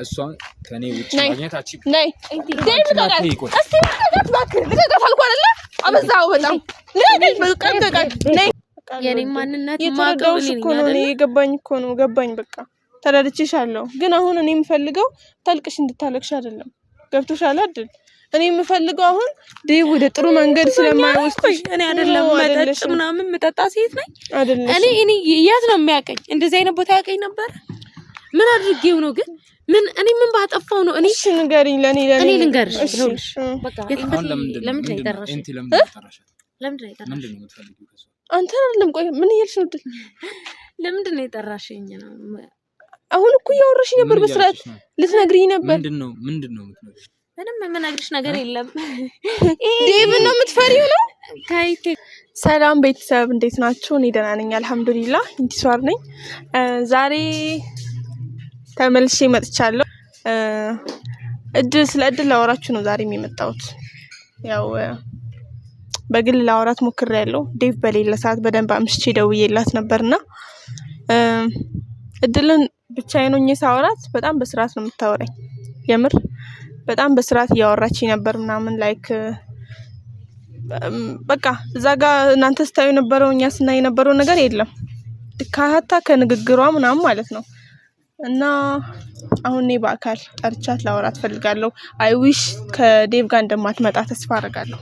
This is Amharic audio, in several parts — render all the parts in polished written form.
እሷን ከኔ ውጭ ነይ። ማግኘት አትችይም። ነይ ዴቭ፣ ልቀቃት! እስቲ ልቀቃት እባክህ፣ ልቀቃት አልኩህ አይደለ? አበዛኸው በጣም። ልቀቀኝ፣ በቃ ልቀቃት። ነይ። የኔ ማንነት ማቀው የተረዳሁሽ እኔ እኮ ነኝ ነው። እኔ አይደለ? የገባኝ እኮ ነው፣ ገባኝ። በቃ ተረድቼሻለሁ። ግን አሁን እኔ የምፈልገው ታልቅሽ እንድታለቅሽ አይደለም። ገብቶሻል አይደል? እኔ የምፈልገው አሁን ዴቭ ወደ ጥሩ መንገድ ስለማይወስድሽ። እኔ አይደለም No፣ መጠጥ አይደለሽም። ምናምን የምጠጣ ሴት ነኝ። አይደለሽም። እኔ የት ነው የሚያውቀኝ? እንደዚህ አይነት ቦታ ያውቀኝ ነበር? ምን አድርጌው ነው ግን? ምን እኔ ምን ባጠፋው ነው? እኔ እሺ ንገሪኝ፣ ለኔ እኔ ልንገርሽ፣ እሺ ይኸውልሽ፣ አሁን ለምንድን ነው ለምንድን ነው ምንድን ነው የጠራሽኝ? ኤንቲ ለምንድን ነው የጠራሻት? ለምንድን ነው የጠራሽኝ? ምንድን ነው የምትፈልጊው ከእሷ? አንተ አይደለም። ቆይ ምን እያልሽ ነው? ድል ለምንድን ነው የጠራሽኝ ነው? አሁን እኮ እያወራሽ ነበር፣ ምን በስርዓት እያልሽሽ ነው? ልትነግሪኝ ነበር። ምንድን ነው የምትነግሪኝ? ምንም የምነግርሽ ነገር የለም። ዴቭን ነው የምትፈሪው ነው? ከይቴ ሰላም ቤተሰብ፣ እንዴት ናችሁ? እኔ ደህና ነኝ አልሐምዱሊላህ። ኢንቲሷር ነኝ። ዛሬ ተመልሼ መጥቻለሁ። እድል ስለ እድል ላወራችሁ ነው ዛሬ የመጣሁት። ያው በግል ላወራት ሞክሬያለሁ። ዴቭ በሌለ ሰዓት በደንብ አምሽቼ ደውዬላት ነበርና እድልን ብቻዬን ሆኜ ሳወራት በጣም በስርዓት ነው የምታወራኝ። የምር በጣም በስርዓት እያወራችኝ ነበር ምናምን፣ like በቃ እዛ ጋ እናንተ ስታዩ የነበረው እኛ ስናይ የነበረው ነገር የለም። ካሀታ ከንግግሯ ምናምን ማለት ነው። እና አሁን እኔ በአካል ጠርቻት ላወራት ፈልጋለሁ። I wish ከዴቭ ጋር እንደማትመጣ ተስፋ አደርጋለሁ።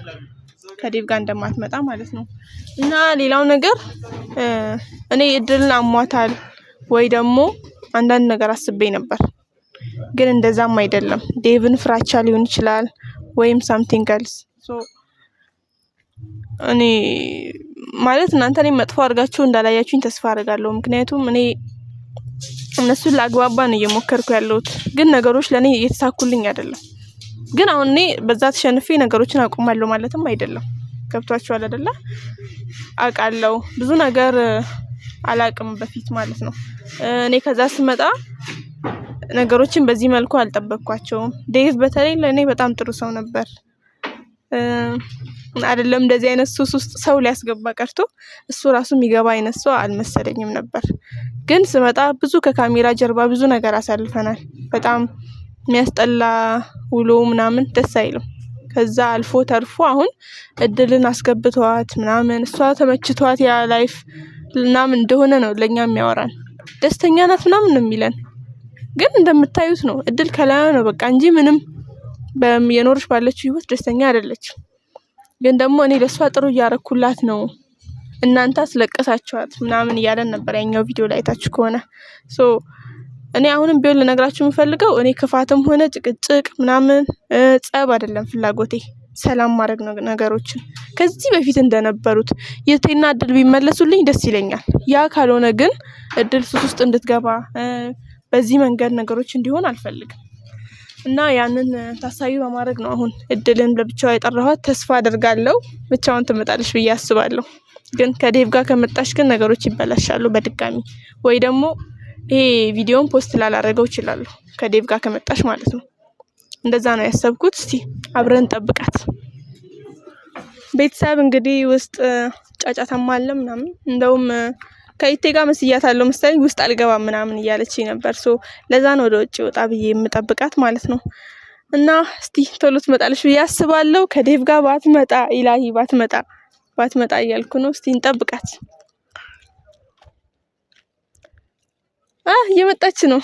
ከዴቭ ጋር እንደማትመጣ ማለት ነው። እና ሌላው ነገር እኔ እድልን አሟታል ወይ ደግሞ አንዳንድ ነገር አስቤ ነበር፣ ግን እንደዛም አይደለም። ዴቭን ፍራቻ ሊሆን ይችላል ወይም something else። እኔ ማለት እናንተ እኔ መጥፎ አድርጋችሁ እንዳላያችሁኝ ተስፋ አደርጋለሁ። ምክንያቱም እኔ እነሱን ላግባባ ነው እየሞከርኩ ያለሁት፣ ግን ነገሮች ለእኔ እየተሳኩልኝ አይደለም። ግን አሁን እኔ በዛ ተሸንፌ ነገሮችን አቆማለሁ ማለትም አይደለም። ገብቷችኋል አይደለ? አውቃለሁ ብዙ ነገር አላቅም በፊት ማለት ነው። እኔ ከዛ ስመጣ ነገሮችን በዚህ መልኩ አልጠበቅኳቸውም። ዴቭ በተለይ ለእኔ በጣም ጥሩ ሰው ነበር። አይደለም እንደዚህ አይነት ሱስ ውስጥ ሰው ሊያስገባ ቀርቶ እሱ ራሱ የሚገባ አይነት ሰው አልመሰለኝም ነበር። ግን ስመጣ ብዙ ከካሜራ ጀርባ ብዙ ነገር አሳልፈናል። በጣም የሚያስጠላ ውሎ ምናምን ደስ አይልም። ከዛ አልፎ ተርፎ አሁን እድልን አስገብተዋት ምናምን እሷ ተመችቷት ያ life ምናምን እንደሆነ ነው ለእኛ የሚያወራን። ደስተኛ ናት ምናምን ነው የሚለን። ግን እንደምታዩት ነው፣ እድል ከላዩ ነው በቃ እንጂ ምንም የኖረች ባለችው ህይወት ደስተኛ አይደለችም። ግን ደግሞ እኔ ለእሷ ጥሩ እያረኩላት ነው፣ እናንተ አስለቀሳችኋት ምናምን እያለን ነበር ያኛው ቪዲዮ ላይ አይታችሁ ከሆነ። So እኔ አሁንም ቢሆን ልነግራችሁ የምፈልገው እኔ ክፋትም ሆነ ጭቅጭቅ ምናምን ጸብ አይደለም ፍላጎቴ፣ ሰላም ማድረግ ነው ነገሮችን ከዚህ በፊት እንደነበሩት። የቴና እድል ቢመለሱልኝ ደስ ይለኛል። ያ ካልሆነ ግን እድል ሱስ ውስጥ እንድትገባ በዚህ መንገድ ነገሮች እንዲሆን አልፈልግም። እና ያንን ታሳቢ በማድረግ ነው አሁን እድልን ለብቻዋ የጠራኋት። ተስፋ አደርጋለሁ ብቻዋን ትመጣለች ብዬ አስባለሁ። ግን ከዴቭ ጋር ከመጣች ግን ነገሮች ይበላሻሉ በድጋሚ፣ ወይ ደግሞ ይሄ ቪዲዮን post ላላረገው እችላለሁ ከዴቭ ጋር ከመጣች ማለት ነው። እንደዛ ነው ያሰብኩት። እስቲ አብረን እንጠብቃት። ቤተሰብ እንግዲህ ውስጥ ጫጫታማ አለ ምናምን። እንደውም ከኢቴ ጋር መስያታለሁ መሰለኝ፣ ውስጥ አልገባም ምናምን እያለች ነበር። So ለዛ ነው ወደ ውጭ ወጣ ብዬ የምጠብቃት ማለት ነው። እና እስቲ ቶሎ ትመጣለች ብዬ አስባለሁ። ከዴቭ ጋር ባትመጣ፣ ኢላሂ ባትመጣ ባትመጣ እያልኩ ነው። እስቲ እንጠብቃት። እየመጣች ነው።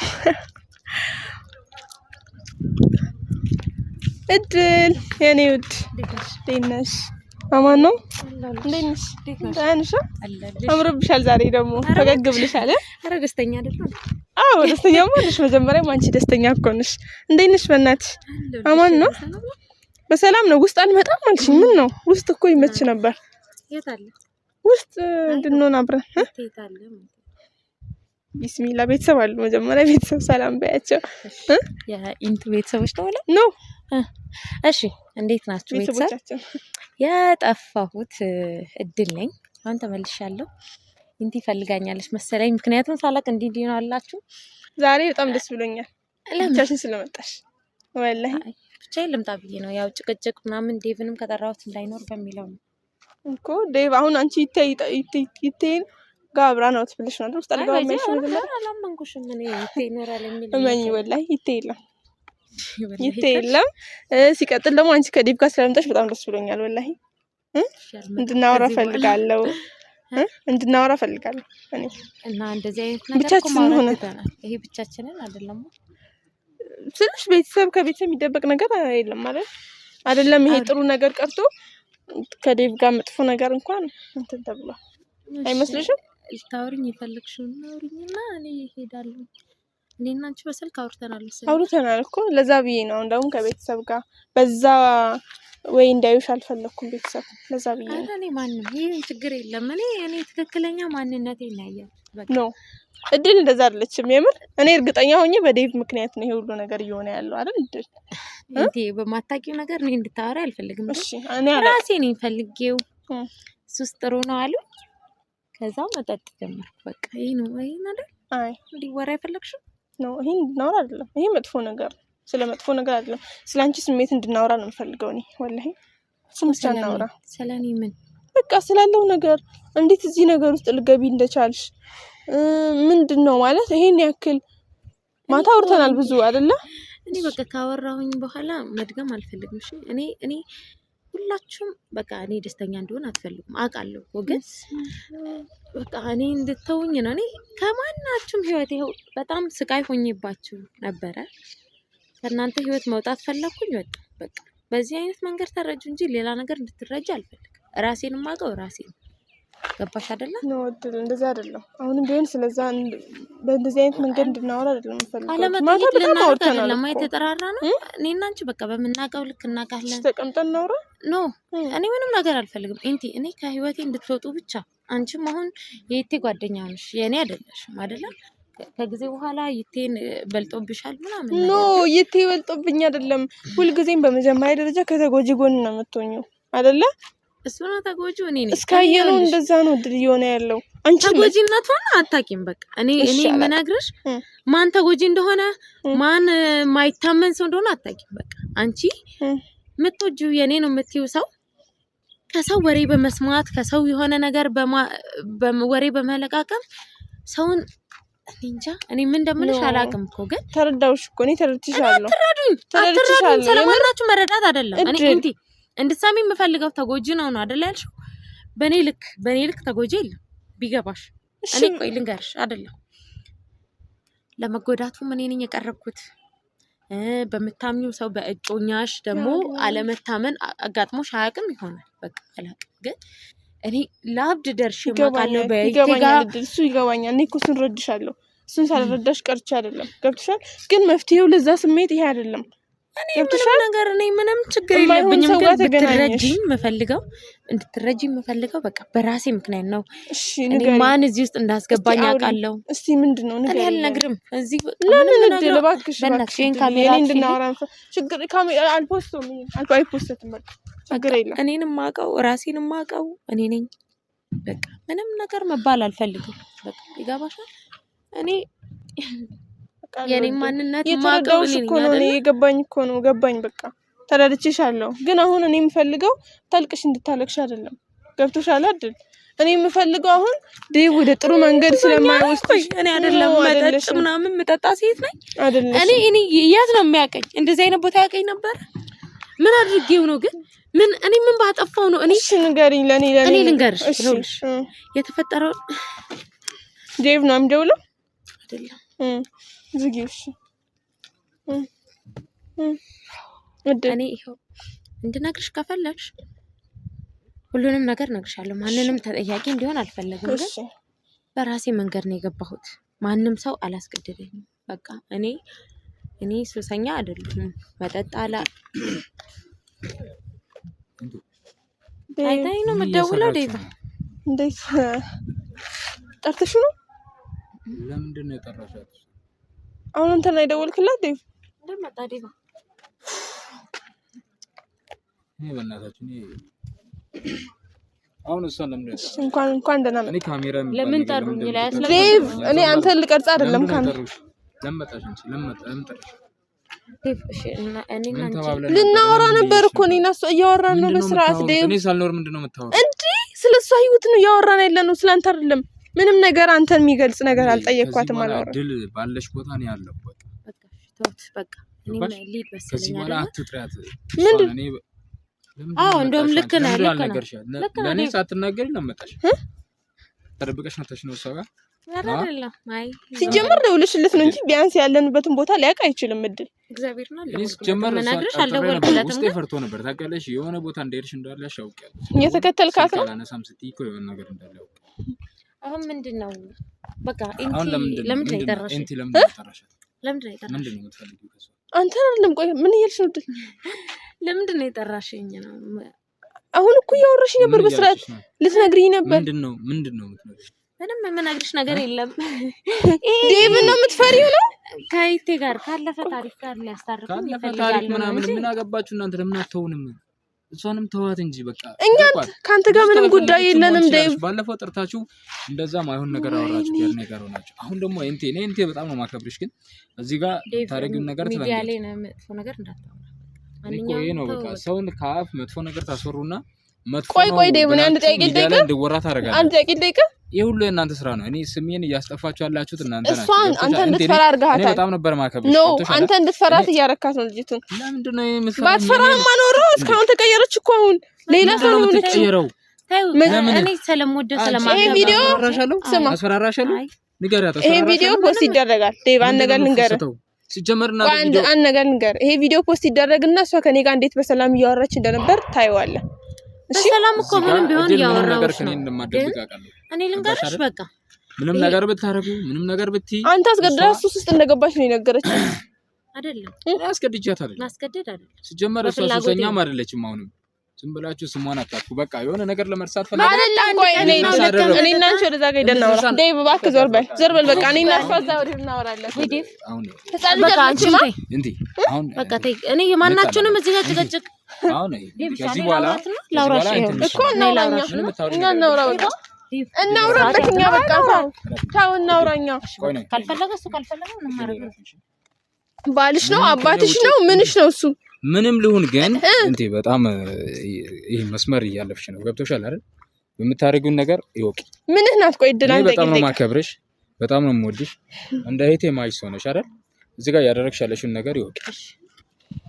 እድል የኔ ውድ፣ እንዴት ነሽ? አማን ነው? እንዴት ነሽ? ደህና ነሽ? አምሮብሻል። ዛሬ ደግሞ ፈገግ ብለሻል። ኧረ ደስተኛ አይደለም? አዎ ደስተኛማ ነሽ። መጀመሪያም አንቺ ደስተኛ እኮ ነሽ። እንዴት ነሽ? በእናትሽ አማን ነው? በሰላም ነው? ውስጥ አልመጣም አልሽኝ። ምን ነው? ውስጥ እኮ ይመች ነበር። የት አለ? ውስጥ እንድንሆን አብረን። የት አለ? ቢስሚላ፣ ቤተሰብ አሉ። መጀመሪያ ቤተሰብ ሰላም በያቸው። የኢንቱ ቤተሰቦች ነው ነው። እሺ እንዴት ናችሁ ቤተሰብ? ቤተሰቦቻችን። የጠፋሁት እድል ነኝ። አሁን ተመልሻለሁ። ኢንቲ ፈልጋኛለች መሰለኝ። ምክንያቱም ሳላቅ እንዲህ እንዲህ ነው አላችሁ። ዛሬ በጣም ደስ ብሎኛል ለምን? ብቻሽን ስለመጣሽ ወላሂ። አይ፣ ብቻዬን ልምጣ ብዬ ነው። ያው ጭቅጭቅ ምናምን ዴቭንም ከጠራሁት እንዳይኖር በሚለው ነው። እኮ ዴቭ አሁን አንቺ ይቴን ጋር አብራ ነው ብለሽ ነው ውስጥ አልገባም ያልሽው መጀመሪያ። አላመንኩሽም። እኔ ይቴ ይኖራል የሚል እመኝ፣ ወላሂ ይቴ የለም ይቴ የለም። ሲቀጥል ደግሞ አንቺ ከዴቭ ጋር ስለመጣሽ በጣም ደስ ብሎኛል። ወላሂ እንድናወራ ፈልጋለሁ እንድናወራ ፈልጋለሁ። እኔ እና እንደዚህ አይነት ነገር ብቻችንን ሆነ ይሄ ብቻችንን አይደለም ስልሽ ቤተሰብ ከቤተሰብ የሚደበቅ ነገር የለም ማለት አይደለም። ይሄ ጥሩ ነገር ቀርቶ ከዴቭ ጋር መጥፎ ነገር እንኳን እንትን ተብሏል አይመስልሽም? ልታወሪኝ የፈለግሽውን አውሪኝና እኔ እሄዳለሁ። እኔና አንቺ በስልክ አውርተናል አውርተናል እኮ ለዛ ብዬ ነው። እንደውም ከቤተሰብ ጋር በዛ ወይ እንዳዩሽ አልፈለኩም። ቤተሰብ ለዛ ብዬ ነው። እኔ ማንም ይሄን ችግር የለም። እኔ ትክክለኛ ማንነቴ ይለያል። No እድል እንደዛ አይደለችም። የምር እኔ እርግጠኛ ሆኜ በዴቭ ምክንያት ነው ይሄ ሁሉ ነገር እየሆነ ያለው አይደል? እድል እንዴ በማታውቂው ነገር እኔ እንድታወሪ አልፈልግም። እሺ እኔ ራሴ ነኝ ፈልጌው ሱስ ጥሩ ነው አሉ። ከዛ መጠጥ ጀመርኩ። በቃ ይሄ ነው ይሄ አይደል? አይ እንዲወራ የፈለግሽው ነው። ይሄን እንድናወራ አይደለም። ይሄ መጥፎ ነገር ስለ መጥፎ ነገር አይደለም። ስለ አንቺ ስሜት እንድናወራ ነው የምፈልገው እኔ ወላሂ። እሱን ብቻ እናውራ። ስለ እኔ ምን በቃ ስላለው ነገር እንዴት እዚህ ነገር ውስጥ ልገቢ እንደቻልሽ ምንድን ነው ማለት ይሄን ያክል ማታ አውርተናል ብዙ አይደለ? እኔ በቃ ካወራሁኝ በኋላ መድገም አልፈልግም። እሺ እኔ ሁላችሁም በቃ እኔ ደስተኛ እንደሆን አትፈልጉም አውቃለሁ እኮ ግን በቃ እኔ እንድተውኝ ነው። እኔ ከማናችሁም ህይወት ይኸው በጣም ስቃይ ሆኜባችሁ ነበረ። ከእናንተ ህይወት መውጣት ፈለግኩኝ፣ ወጣ። በቃ በዚህ አይነት መንገድ ተረጁ እንጂ ሌላ ነገር እንድትረጅ አልፈልግም። ራሴን የማውቀው ራሴ ነው። ገባሽ አይደለ? ነው እድል እንደዛ አይደለም። አሁንም ቢሆን ስለዛ በእንደዚህ አይነት መንገድ እንድናወራ አይደለም የምፈልገው። ማታ አለመጠየቅ በጣም ልናደርግ አውርተናል አይደለም እኮ። የተጠራራ ነው። እኔና አንቺ በቃ በምናውቀው ልክ እናውቃለን። ተቀምጠን እናውራ። No እኔ ምንም ነገር አልፈልግም። ኢንቲ እኔ ከህይወቴ እንድትወጡ ብቻ። አንቺም አሁን የይቴ ጓደኛ ሆንሽ፣ የእኔ አይደለሽም አይደለ? ከጊዜ በኋላ ይቴን በልጦብሻል ምናምን No ነገር። ይቴ በልጦብኝ አይደለም። ሁልጊዜም በመጀመሪያ ደረጃ ከተጎጂ ጎን ነው የምትሆኚው አይደለ? እሱ ነው ተጎጂው፣ እኔ ነኝ። እስካየነው እንደዛ ነው እድል እየሆነ ያለው። አንቺ ተጎጂነቱን አታውቂም። በቃ እኔ እሺ፣ እኔ አላውቅም። የምነግርሽ ማን ተጎጂ እንደሆነ ማን ማይታመን ሰው እንደሆነ አታውቂም። በቃ አንቺ የምትወጂው የኔ ነው የምትይው ሰው ከሰው ወሬ በመስማት ከሰው የሆነ ነገር ወሬ በመለቃቀም ሰውን እኔ እንጃ እኔ ምን እንደምልሽ አላውቅም እኮ ግን ተረዳሁሽ እኮ እኔ ተረድቼሻለሁ። አትረዱኝ፣ ተረድቼሻለሁ። ስለማናችሁ መረዳት አይደለም። እኔ እድል ኢንቲ እንድትሰሚ የምፈልገው ተጎጂ ነው ነው አይደል ያልሽው? በኔ ልክ ተጎጂ የለም ቢገባሽ። እኔ ቆይ ልንገርሽ አይደለም ለመጎዳቱም እኔ ነኝ የቀረብኩት። በምታምኚው ሰው በእጮኛሽ ደግሞ አለመታመን አጋጥሞሽ አያውቅም ይሆናል። በቃ አላውቅም፣ ግን እኔ ለአብድ ደርሼ እማውቃለሁ። በይቴ ጋር ይገባኛል፣ እሱ ይገባኛል። እኔ እኮ እሱን እረድሻለሁ። እሱን ሳልረዳሽ ቀርቼ አይደለም። ገብቶሻል? ግን መፍትሄው ለዛ ስሜት ይሄ አይደለም። እኔ ምንም ነገር እኔ ምንም ችግር የለብኝም። ግን ብትረጂኝ የምፈልገው እንድትረጂኝ የምፈልገው በቃ በራሴ ምክንያት ነው። እሺ እኔ ማን እዚህ ውስጥ እንዳስገባኝ አውቃለሁ። እስቲ ምንድን ነው እኔ አልነግርም። እዚህ ለምን እድል እባክሽ፣ በእናትሽ ይሄን ካሜራ እንድናወራ ችግር ካሜራ አልፖስትም፣ አይፖስትም። በቃ ችግር የለም። እኔንም የማውቀው ራሴን የማውቀው እኔ ነኝ። በቃ ምንም ነገር መባል አልፈልግም። በቃ ይገባሻል። እኔ የኔ ማንነት የተረዳሁሽ እኮ ነው። እኔ የገባኝ እኮ ነው ገባኝ። በቃ ተረድቼሻለሁ። ግን አሁን እኔ የምፈልገው ታልቅሽ እንድታለቅሽ አይደለም። ገብቶሻል አይደል? እኔ የምፈልገው አሁን ዴቭ ወደ ጥሩ መንገድ ስለማይወስድሽ እኔ አይደለም መጠጥ ምናምን የምጠጣ ሴት ነኝ አይደለም። እኔ የት ነው የሚያውቀኝ? እንደዚህ አይነት ቦታ ያውቀኝ ነበር? ምን አድርጌው ነው ግን? ምን እኔ ምን ባጠፋው ነው? እኔ እሺ ንገሪኝ። ለኔ ለኔ እኔ ልንገርሽ፣ ይኸውልሽ የተፈጠረው ዴቭ ነው የሚደውለው አይደለም። ዝጊው። እሺ እኔ ይኸው እንድነግርሽ ከፈለግሽ ሁሉንም ነገር እነግርሻለሁ። ማንንም ተጠያቂ እንዲሆን አልፈለግም፣ ግን በራሴ መንገድ ነው የገባሁት። ማንም ሰው አላስገደደኝም። በቃ እኔ ሱሰኛ አይደለሁም። መጠጥ አላ አይታኝ ነው የምትደውለው። ዴቭ እንዴት ጠርተሽ ነው? ለምንድን ነው የጠራሻት? አሁን እንትና የደወልክላት ዴቭ? እንደመጣ ዴቭ እኔ በእናታችሁ እኔ አሁን እሷን ለምን ነው የጠራሻት? እንኳን እንኳን ደህና እኔ ካሜራ የሚባል ለምን ነገር ጠሩኝ? ለምንድን ነው ላይ የምትጠሩኝ? ዴቭ እኔ አንተን ልቀርጽ አይደለም ለምንድን ነው ካሜራ የጠሩሽ? ለምን መጣሽ አንቺ? ለምን ጠራሽ? ዴቭ እሺ፣ እና እኔና ምን አንቺ ተባብለን ነበር? ልናወራ ለምን ነበር እኮ እኔና እሷ እያወራን ነው ምንድን ነው በስርዓት የምታወሩት? ዴቭ። እኔ ሳልኖር ምንድን ነው የምታወሩት? እንዴ ስለ እሷ ህይወት ነው እያወራን ያለ ነው፣ ስለ አንተ አይደለም። ምንም ነገር አንተን የሚገልጽ ነገር አልጠየቅኳትም። አላወራም። ድል ባለሽ ቦታ ነው ያለው። በቃ ተውት በቃ ከዚህ በኋላ አትጥሪያት። ምንድን አዎ እንደውም ልክ ነህ፣ ልክ ነህ። ለእኔ ሳትናገሪ ነው መጣሽ። ተደብቀሽ መጣሽ ነው እሷ ጋር ሲጀመር ደውለሽለት ነው እንጂ ቢያንስ ያለንበትን ቦታ ሊያውቅ አይችልም። እድል ሲጀመር ውስጤ ፈርቶ ነበር ታውቂያለሽ። የሆነ ቦታ እንደሄድሽ እንዳለሽ አውቄያለሁ። እየተከተልካት ነው። አላነሳም ስትይ እኮ የሆነ ነገር እንዳለ አውቄያለሁ። አሁን ምንድን ነው በቃ ለምንድን ነው የጠራሽኝ? ለምንድን ነው የጠራሽኝ? ምንድን ነው የምትፈልጊው ከእሷ? አንተ አይደለም። ቆይ ምን እያልሽ ነው? እድል ለምንድን ነው የጠራሽኝ ነው? አሁን እኮ እያወራሽኝ ነበር፣ በስርዓት ልትነግሪኝ ነበር። ምንድን ነው ምንድን ነው የምትነግሪኝ? ምንም የምነግርሽ ነገር የለም። ዴቭን ነው የምትፈሪው ነው? ከይቴ ጋር ካለፈ ታሪክ ጋር ሊያስታርቁኝ ይፈልጋሉ ምናምን። ምን አገባችሁ እናንተ? ለምን አትተውንም? እሷንም ተዋት እንጂ በቃ እኛ ከአንተ ጋር ምንም ጉዳይ የለንም። ዴቭ ባለፈው ጠርታችሁ እንደዛ ማይሆን ነገር አወራችሁ፣ ከእኔ ጋር ሆናችሁ። አሁን ደግሞ እንቴ እኔ እንቴ በጣም ነው ማከብርሽ፣ ግን እዚህ ጋር ታረጊውን ነገር ሚዲያ ላይ ነው መጥፎ ነገር እንዳታወራ። ይሄ ነው በቃ ሰውን ከአፍ መጥፎ ነገር ታስወሩና መጥፎ ቆይ ቆይ ዴቭ እኔ አንድ ጥያቄ ልጠይቅህ፣ እንዲወራ ታደርጋለህ። አንድ ጥያቄ ልጠይቅህ። ይህ ሁሉ የእናንተ ስራ ነው። እኔ ስሜን እያስጠፋችሁ ያላችሁት እናንተ ናችሁ። እሷን አንተ እንድትፈራ አድርገሃታል። እኔ በጣም ነበር ማከብርሽ። No አንተ እንድትፈራት እያረካት ነው ልጅቱን። ለምንድን ነው የምትፈራኝ? ባትፈራህማ ኖሮ እስካሁን ተቀየረች እኮ አሁን ሌላ ሰው ነው የሆነችው። እኔ ስለምወደው ስለማከብረው ይሄ ቪዲዮ ስማ፣ አስፈራራሻለሁ። ንገሪያት። ይሄ ቪዲዮ post ይደረጋል። ዴቭ አንድ ነገር ልንገርህ ሲጀመር እና አንድ ነገር ልንገርህ፣ ይሄ ቪዲዮ post ይደረግና እሷ ከኔ ጋር እንዴት በሰላም እያወራች እንደነበር ታየዋለህ። በሰላም እኮ ምንም ቢሆን እያወራሁሽ ነው። እኔ ልንገርሽ በቃ ምንም ነገር ብታረጉ ምንም ነገር ብትይ አንተ አስገድዳ ሱስ ውስጥ እንደገባች ነው የነገረችው። አይደለም እኔ አስገድጃት አይደለም ማስገደድ አይደለም። ሲጀመር እሷ ሱሰኛም አይደለችም። አሁንም ዝም ብላችሁ ስሟን አታጥፉ። በቃ የሆነ ነገር ለመርሳት ፈልጋ አይደለም። ቆይ እኔ እኔና አንቺ ወደዛ ጋር ሄደን እናውራ። ዴቭ እባክህ ዞር በል ዞር በል በቃ እኔና እሷ እዛ ወዲህ እናወራለን። አሁን ህፃን ልጅ አይደለችማ። እንዴ አሁን በቃ ተይ። እኔ የማናችሁንም እዚህ ጋር ጭቅጭቅ አሁን ከዚህ በኋላ ላውራሽ እኮ እናውራ እኛ እናውራ በቃ እናውራበት እኛ በቃ ተው ተው እናውራ እኛ። ካልፈለገ እሱ ካልፈለገ ምንም ማድረግ ባልሽ ነው አባትሽ ነው ምንሽ ነው እሱ ምንም ልሁን ግን እንቴ በጣም ይሄ መስመር እያለፍሽ ነው። ገብቶሻል አይደል? የምታደርጊውን ነገር ይወቂ። ምንህ ናት? ቆይ እድል አንተ በጣም ነው የማከብርሽ፣ በጣም ነው የምወድሽ። እንደ እህቴ ማይሽ ሰው ነሽ አይደል? እዚህ ጋር እያደረግሽ ያለሽውን ነገር ይወቂ።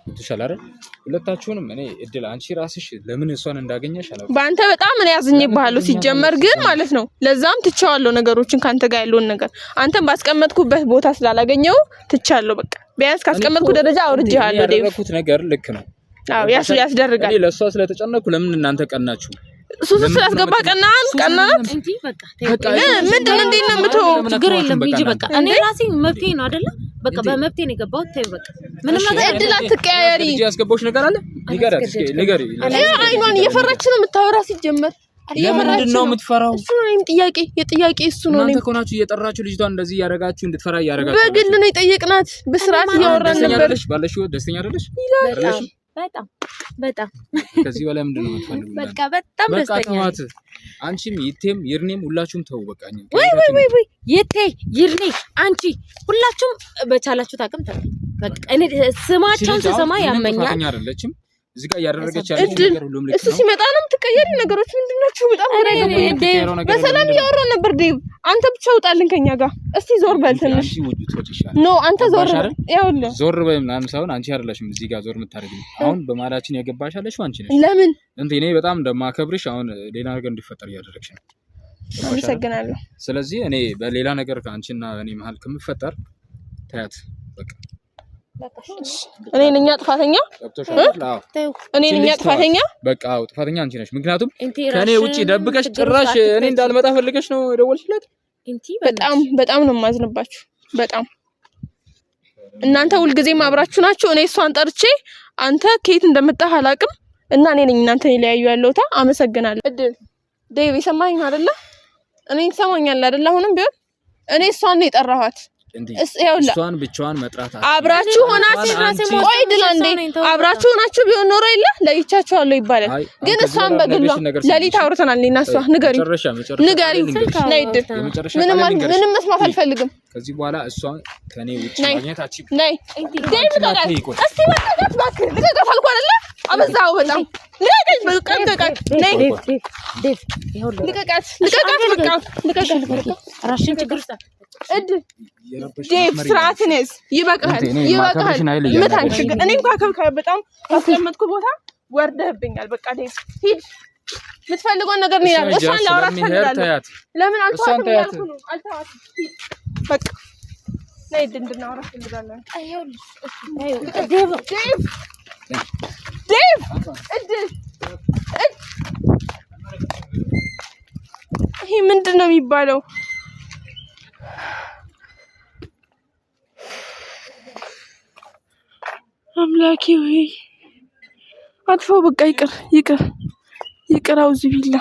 ገብቶሻል አይደል? ሁለታችሁንም እኔ እድል አንቺ ራስሽ ለምን እሷን እንዳገኘሽ አላውቅም። በአንተ በጣም እኔ አዝኜብሃለሁ ሲጀመር ግን ማለት ነው። ለዛም ትቼዋለሁ ነገሮችን ካንተ ጋር ያለውን ነገር አንተን ባስቀመጥኩበት ቦታ ስላላገኘው ትቻለሁ። በቃ ቢያንስ ካስቀመጥኩ ደረጃ አውርጄሃለሁ። ዴቭ ያደረኩት ነገር ልክ ነው። አዎ ያስደርጋል። እኔ ለእሷ ስለተጨነኩ ለምን እናንተ ቀናችሁ? ሱስ ስላስገባ ቀናን ቀናት እንጂ በቃ ምንድን ነው እንዴት ነው የምትሆው? ችግር የለም ሂጂ በቃ። እኔ ራሴ መብቴ ነው አይደለ? በቃ በመብቴ ነው የገባሁት። ተይው በቃ ምንም ነገር እድል አትቀያየሪ። ልጅ ያስገባሁሽ ነገር አለ? ንገሪያት እስኪ ንገሪ። አይኗን እየፈራች ነው የምታወራ ሲጀመር ለምንድን ነው የምትፈራው? እሱ ነው እኔም ጥያቄ የጥያቄ እሱ ነው። እናንተ ከሆናችሁ እየጠራችሁ ልጅቷን እንደዚህ እያደረጋችሁ እንድትፈራ እያደረጋችሁ በግል ነው የጠየቅናት። በስርዓት እያወራን ደስተኛ ነበር። አይደለሽ? ባለሽ ህይወት ደስተኛ አይደለሽ? አይደለሽ? በጣም በጣም ከዚህ በላይ ምንድን ነው የምትፈልጉ? በቃ በጣም በቃ ደስተኛ ነኝ። ተዋት። አንቺም ይቴም ይርኔም ሁላችሁም ተው በቃ። ወይ ወይ ወይ ወይ ይቴ ይርኔ አንቺ ሁላችሁም በቻላችሁት አቅም ተው። በቃ እኔ ስማቸውን ስሰማ ያመኛል። ጥፋተኛ አይደለችም። እዚህ ጋር እያደረገች ያለችው እድል ነገር ሁሉም ልክ እሱ ነው። ሲመጣ ነው የምትቀየሪ። ነገሮች ምንድን ናቸው? በጣም ግራ የገባኝ ነው። የምትቀየረው ነገር በሰላም ምንድን ነው? እያወራን ነበር ዴቭ። አንተ ብቻ ውጣልን ከኛ ጋር እስቲ ዞር በል ትንሽ። አንቺ ውጪ ትወጪ ይሻላል። No አንተ ዞር ገባሽ በል። አይደል? ይኸውልህ ዞር በይ ምናምን ሳይሆን አንቺ አይደለሽም እዚህ ጋር ዞር የምታደርጊው። አሁን በመሀላችን የገባሽ ያለሽው አንቺ ነሽ። ለምን? እንቴ እኔ በጣም እንደማከብርሽ አሁን ሌላ ነገር እንዲፈጠር እያደረግሽ ነው። ገባሽ አይደል? አመሰግናለሁ። ስለዚህ እኔ በሌላ ነገር ከአንቺና እኔ መሀል ከምፈጠር ታያት በቃ እኔ ነኝ ጥፋተኛ? ገብቶሻል አይደል? አዎ ተይው እኔ ነኝ ልጅ ተዋት። ጥፋተኛ? በቃ አዎ ጥፋተኛ አንቺ ነሽ። ምክንያቱም እንቴ ከእኔ ራስሽን ውጪ ደብቀሽ ችግር ውስጥ ጭራሽ እኔ አትክተቺ። እንዳልመጣ ፈልገሽ ነው የደወልሽለት። እንቴ በጣም በጣም ነው የማዝንባችሁ። በጣም እናንተ ሁልጊዜም አብራችሁ ናችሁ። እኔ እሷን ጠርቼ አንተ ከየት እንደመጣህ አላውቅም እና እኔ ነኝ እናንተን የለያዩ ያለሁታ። አመሰግናለሁ። እድል ዴቭ የሰማኸኝ ነው አይደለ? እኔን ትሰማኛለህ አይደለ? አሁንም ቢሆን እኔ እሷን ነው የጠራኋት። እንዴ ይኸውልህ እሷን ብቻዋን መጥራት አብራችሁ ሆናችሁ አንቺ ቆይ ድል አንዴ አብራችሁ ሆናችሁ ቢሆን ኖሮ የለ ለይቻችኋለሁ ይባላል። አይ፣ ግን አሁን ከዚህ እሷን በኋላ በግሏ የምነግርሽን ነገር ሌሊት ስሚኝ። አውርተናል። እኔና እሷ ንገሪው መጨረሻ መጨረሻ ንገሪው። ቃሌን ልንገርሽ። ነይ እድል የመጨረሻ ምንም ቃሌን ልንገርሽ። ምንም መስማት አልፈልግም። ከዚህ በኋላ እሷን ከኔ ውጭ ነይ። ማግኘት አትችይም። ነይ ዴቭ ልቀቃት። ነይ፣ ቆይ። እስቲ ልቀቃት እባክህ ልቀቃት አልኩህ አይደለ? አበዛኸው በጣም ልቀቀኝ። በቃ ልቀቃት። ነይ ልቀቃት፣ ልቀቃት፣ በቃ ልቀቃት። ራስሽን ችግር ውስጥ እድል ዴቭ ስርዓትን ያዝ። ይበቃሃል፣ ይበቃሃል። ምታኝ። ችግር እኔ እንኳን በጣም ካስቀመጥኩ ቦታ ወርደህብኛል። በቃ ዴቭ ሂድ፣ የምትፈልገውን ነገር ነው ያለው። እሷን ላወራት እፈልጋለሁ። ለምን አልተዋትም እያልኩ ነው። አልተዋትም። ሂድ በቃ ነይ፣ እንድናወራ እፈልጋለሁ። ዴቭ ዴቭ እድል ይሄ ምንድን ነው የሚባለው? አምላኬ ወይ አጥፎ በቃ ይቅር ይቅር ይቅር። አውዝ ቢላ